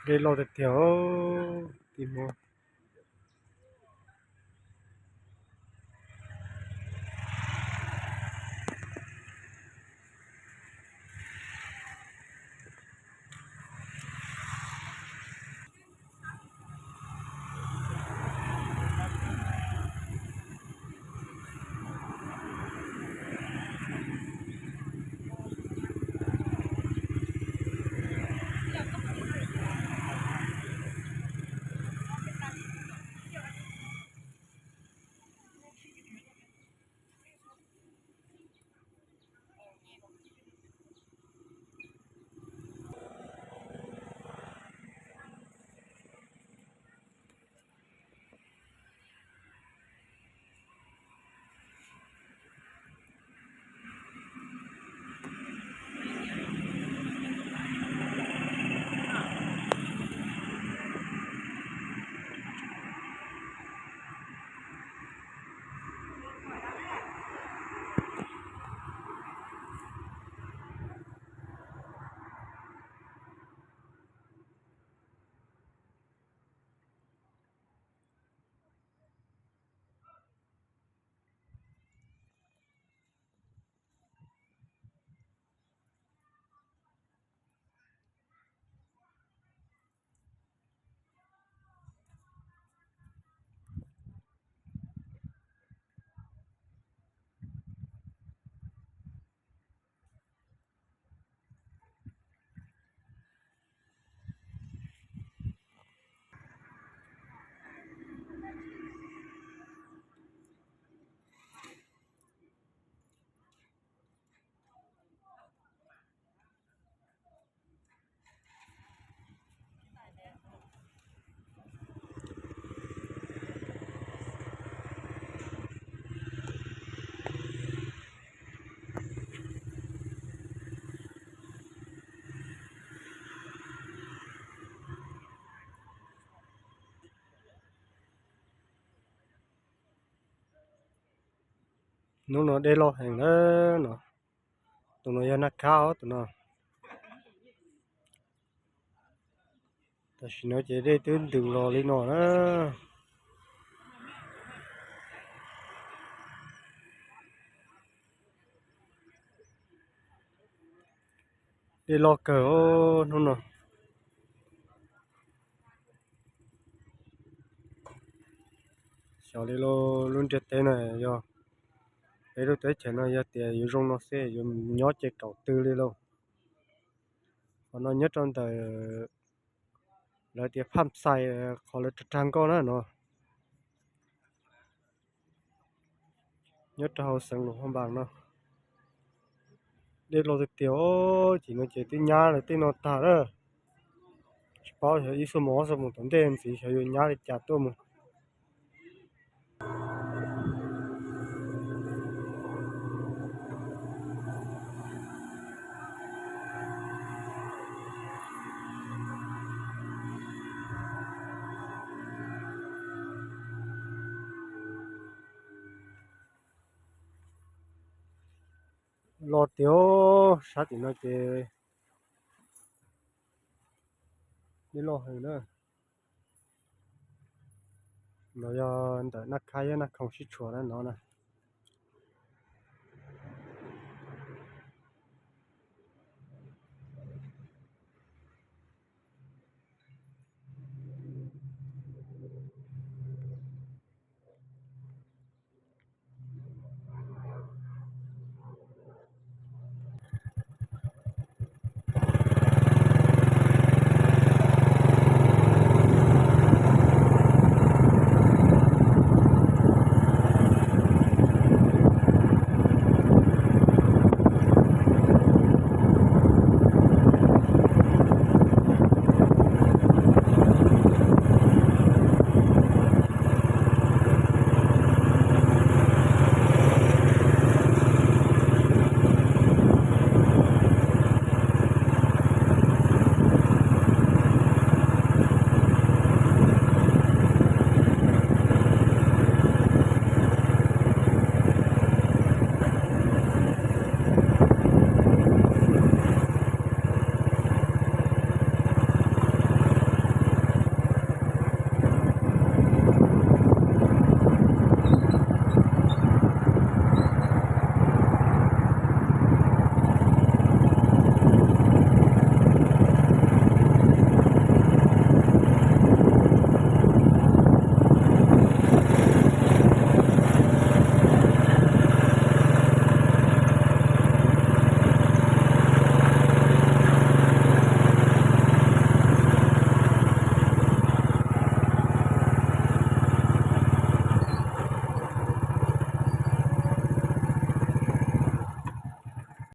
ເລາະແຕ່ດຽວຕິໂມ. ໂນ່ນເນາະ ໄດ້ເລາະແຮງເດີເນາະ. ໂຕໂນ້ນຢ່າໜັກຂາວໂຕໂນ້ນ. ແຕ່ຊິນ້ອຍຈະໄດ້ຕື່ນດຶງລໍລີ້ໜໍ່ນະ. ເດລໍເກີໂອ້ ໂນ່ນເນາະ. ຊາວເລໂລລຸນເຈເຕນະ ຍໍ ເລໂລເຕເຈນະ ຍາເຕຍຢູຊົງນໍເຊ ຢູຍໍເຈເກົາຕື້ເລໂລ. ຂໍນອນຍອດຕອນເຕີ ລະເຕຍພາມໃສ່ ຂໍເລີຕະທາງກໍນະເນາະ. ຍອດເຮົາເຊິ່ງຫຼວງພະບາງເນາະ. ເດລໍເຕຍໂອ້ ຈີໂນເຈຕິຍາເລີຕິໂນຕາເດີ. ສະເປົາອີສະໝໍສະໝໍຕອນເດນສີຊາຍຍາເລຈາໂຕໂມ. ລໍເຕຍໂອ້ ຊາຕິໂນເຈ ໄດ້ລໍເຮີເດີ. ເນາະ ຍານຕະນັກຂາຍ ຍານນັກທ່ອງທ່ຽວນັ້ນເນາະນະ.